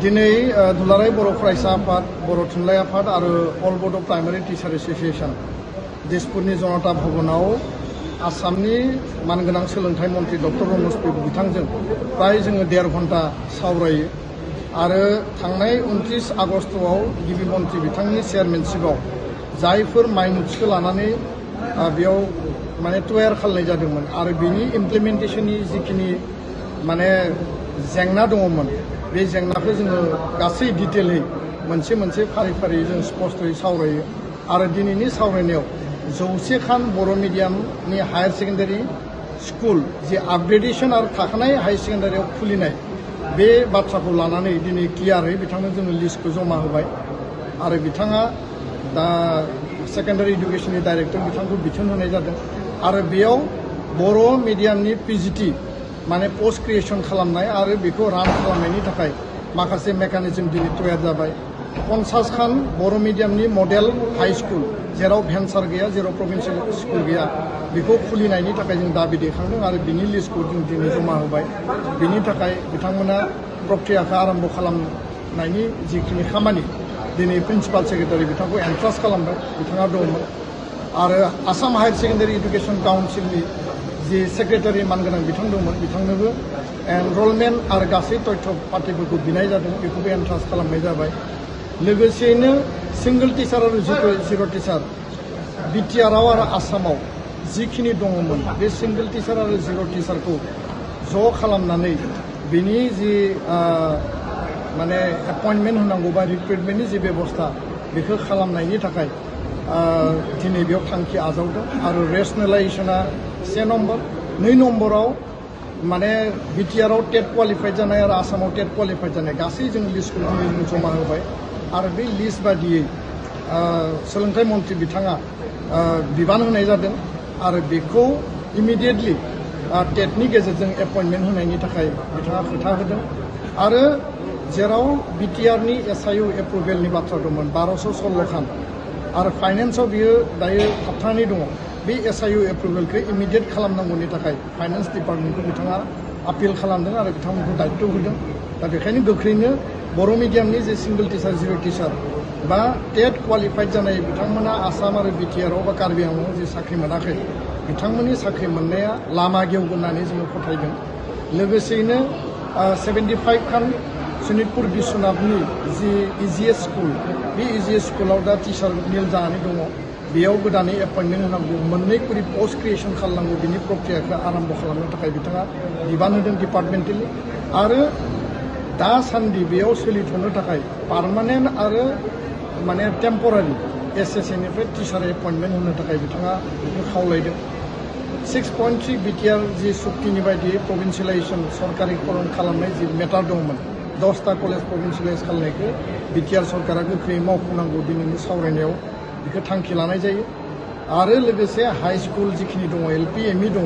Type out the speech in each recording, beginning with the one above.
दिनै दुलाराय बर' फरायसा आफाद बर' थुनलाइ आफाद आरो अल बड' प्राइमारि टिचार एस'सिएशन दिसपुरनि जनता भवनाव आसामनि मानगोनां सोलोंथाइ मन्त्रि डक्टर रनज बिथांजों प्राय जोङो 1.5 घन्टा सावरायो आरो थांनाय 29 आगस्टआव गिबि मन्त्रि बिथांनि चेयारमेनशिपआव जायफोर माइनुट्सखौ लानानै बेयाव माने तयार खालामनाय जादोंमोन आरो बिनि इमप्लिमेन्टेशननि जिखिनि माने जेंना दङमोन बे जेंनाखौ जोङो गासै डिटेलै मोनसे मोनसे फारि फारि जों स्पष्टयै सावरायो आरो दिनैनि सावरायनायाव 100 खान बर' मिडियामनि हायार सेकेन्डारि स्कुल जे आपग्रेडेशन आरो थाखानाय हायार सेकेन्डारियाव खुलिनाय बे बाथ्राखौ लानानै दिनै क्लियारै बिथांनो जोङो लिस्टखौ जमा होबाय आरो बिथाङा दा सेकेन्डारि इडुकेशननि डाइरेक्टर बिथांखौ बिथोन होनाय जादों आरो बेयाव बर' मिडियामनि पिजिटि माने पोस्ट क्रिएशन खालामनाय आरो बेखौ रान खालामनायनि थाखाय माखासे मेकानिजम दिनै तयार जाबाय 50 खान बर' मिडियामनि मडेल हाई स्कुल जेराव भेन्सार गैया जेराव प्रभिन्सियेल स्कुल गैया बेखौ खुलिनायनि थाखाय जों दाबि दैखांदों आरो बिनि लिस्टखौ जों दिनै जमा होबाय बिनि थाखाय बिथांमोना प्रक्रियाखौ आरम्भ खालामनायनि जिखिनि खामानि दिनै प्रिन्सिपाल सेक्रेटारि बिथांखौ एन्ट्रास्ट खालामबाय बिथाङा दंमोन आरो आसाम हायार सेकेन्डारि इडुकेशन काउन्सिलनि जे सेक्रेटारि मानगोनां बिथां दंमोन बिथांनोबो एनरलमेन्ट आरो गासै तथ्य पार्टिफोरखौ बिनाय जादों बेखौबो एन्ट्रास्ट खालामनाय जाबाय लोगोसेयैनो सिंगल टिचार आरो जिर' टिचार बिटिआरआव आरो आसामाव जिखिनि दङमोन बे सिंगल टिचार आरो जिर' टिचारखौ ज' खालामनानै बिनि जि माने एपइन्टमेन्ट होनांगौ बा रिक्रुटमेन्टनि जि बेबस्था बेखौ खालामनायनि थाखाय दिनै बेयाव थांखि आजावदों आरो रेसनेलाइजेसना 1 नम्बर 2 नम्बराव माने बिटिआरआव टेट क्वालिफाइड जानाय आरो आसामाव टेट क्वालिफाइड जानाय गासै जों लिस्टखौ जों जमा होबाय आरो बे लिस्ट बादियै सोलोंथाइ मन्त्रि बिथाङा बिबान होनाय जादों आरो बेखौ इमिडियेटलि टेटनि गेजेरजों एपइन्टमेन्ट होनायनि थाखाय बिथाङा खोथा होदों आरो जेराव बिटिआरनि एसआइउ एप्रुभेलनि बाथ्रा दंमोन 1216 खान आरो फाइनेन्सआव बियो दायो थाबथानानै दङ बे एसआइउ एप्रुभेलखौ इमिडियेट खालामनांगौनि थाखाय फाइनेन्स डिपार्टमेन्टखौ बिथाङा आपिल खालामदों आरो बिथांमोनखौ दायित्व होदों दा बेखायनो गोख्रैनो बर' मिडियामनि जे सिंगल टिचार जिर' टिचार बा टेट क्वालिफाइड जानाय बिथांमोना आसाम आरो बिटिआरआव बा कार्बि आंलंआव जे साख्रि मोनाखै बिथांमोननि साख्रि मोननाया लामा गेवगोन होननानै जोङो फोथायदों लोगोसेयैनो 75 खान सनितपुर बिश्वनाथनि जि इजिएस स्कुल बे इजिएस स्कुलाव दा टिचार निल जानानै दङ बेयाव गोदानै एपइन्टमेन्ट होनांगौ मोननै करि पोस्ट क्रिएशन खालामनांगौ बिनि प्रक्रियाखौ आरम्भ खालामनो थाखाय बिथाङा बिबान होदों डिपार्टमेन्टेलि आरो दासान्दि बेयाव सोलिथ'नो थाखाय पार्मानेन्ट आरो माने टेम्परारि एसएसएनिफ्राय टिचार एपइन्टमेन्ट होनो थाखाय बिथाङा बेखौ खावलायदों 6.3 बिटिआर जि सुक्तिनि बायदियै प्रभिन्सियेलाइजेसन सरकारिकरण खालामनाय जि मेटार दंमोन 10टा कलेज प्रभिन्सियेलाइज खालामनायखौ बिटिआर सरकारा गोख्रैयै मावफुंनांगौ दिनैनि सावरायनायाव बेखौ थांखि लानाय जायो आरो लोगोसे हाई स्कुल जिखिनि दङ एलपि एमइ दङ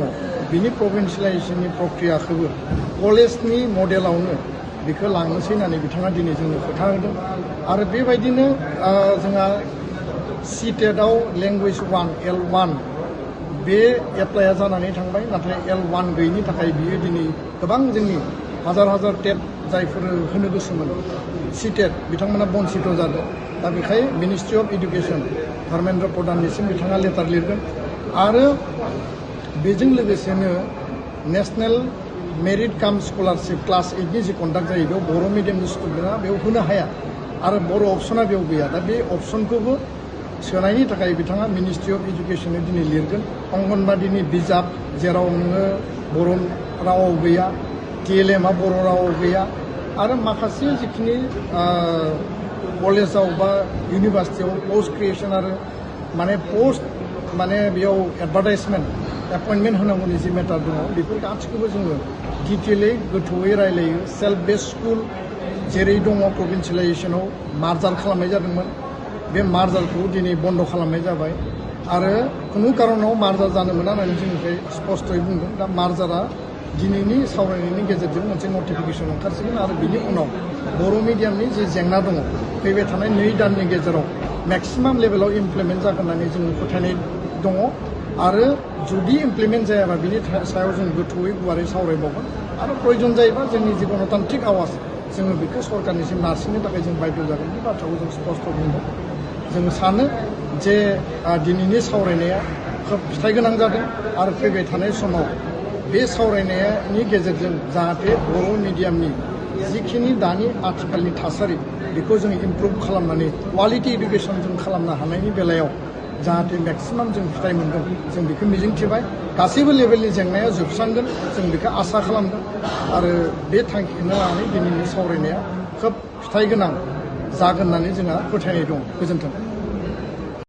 बिनि प्रभिन्सियेलाइजेसननि प्रक्रियाखौबो कलेजनि मडेलावनो बेखौ लांनोसै होननानै बिथाङा दिनै जोंनो खोथा होदों आरो बेबायदिनो जोंहा सिटेटआव लेंगुवेज 1 L1 बे एप्लाइआ जानानै थांबाय नाथाय L1 गैयिनि थाखाय बियो दिनै गोबां जोंनि हाजार टेट जायफोर होनो गोसोमोन सिटेट बिथांमोना बन्सित जादों दा बेखाय मिनिस्ट्रि अफ इडुकेशन धर्मेन्द्र प्रधाननिसिम बिथाङा लेटार लिरगोन आरो बेजों लोगोसेनो नेशनेल मेरिट काम स्कलारशिप क्लास 8 नि जि कन्डाक्ट जायो बेयाव बर' मिडियामनि स्टुडेन्टआ बेयाव होनो हाया आरो बर' अपसना बेयाव गैया दा बे अपसनखौबो सोनायनि थाखाय बिथाङा मिनिस्ट्रि अफ इडुकेशननो दिनै लिरगोन अंगनबादिनि बिजाब जेराव नोङो बर' रावाव गैया TLM बर' रावाव गैया आरो माखासे जिखिनि कलेजाव बा इउनिभार्सिटियाव पोस्ट क्रिएशन आरो माने पोस्ट माने बेयाव एडभार्टाइजमेन्ट एपइन्टमेन्ट होनांगौनि जि मेटार दङ बेफोर गासैखौबो जोङो डिटेलै गोथौयै रायलायो सेल्फ बेस्ड स्कुल जेरै दङ प्रभिन्सियेलाइजेसनाव मार्जार खालामनाय जादोंमोन बे मार्जारखौ दिनै बन्द खालामनाय जाबाय आरो खुनु कारनाव मार्जार जानो मोना होननानै जोंनिफ्राय स्पष्टयै बुंदों दा मार्जारा दिनैनि सावरायनायनि गेजेरजों मोनसे नटिफिकेसन ओंखारसिगोन आरो बिनि उनाव बर' मिडियामनि जे जेंना दङ फैबाय थानाय 2 दाननि गेजेराव मेक्सिमाम लेभेलाव इमप्लिमेन्ट जागोन होननानै जोङो फोथायनाय दङ आरो जुदि इमप्लिमेन्ट जायाबा बिनि सायाव जों गोथौयै गुवारै सावरायबावगोन आरो प्रयोजन जायोबा जोंनि जि गणतान्त्रिक आवाज जोङो बेखौ सरकारनिसिम नारसिननो थाखाय जों बायद' जागोन बे बाथ्राखौ जों स्पष्ट बुंदों जों सानो जे दिनैनि सावरायनाया खोब फिथाइ गोनां जादों आरो फैबाय थानाय समाव बे सावरायनायनि गेजेरजों जाहाथे बर' मिडियामनि जिखिनि दानि आथिखालनि थासारि बेखौ जों इमप्रुभ खालामनानै क्वालिटि इडुकेसन जों खालामनो हानायनि बेलायाव जाहाथे मेक्सिमाम जों फिथाइ मोनगोन जों बेखौ मिजिंथिबाय गासैबो लेभेलनि जेंनाया जोबस्रांगोन जों बेखौ आसा खालामदों आरो बे थांखिखौनो लानानै दिनैनि सावरायनाया खोब फिथाइ गोनां जागोन होननानै जोंहा फोथायनाय दं। गोजोन्थों।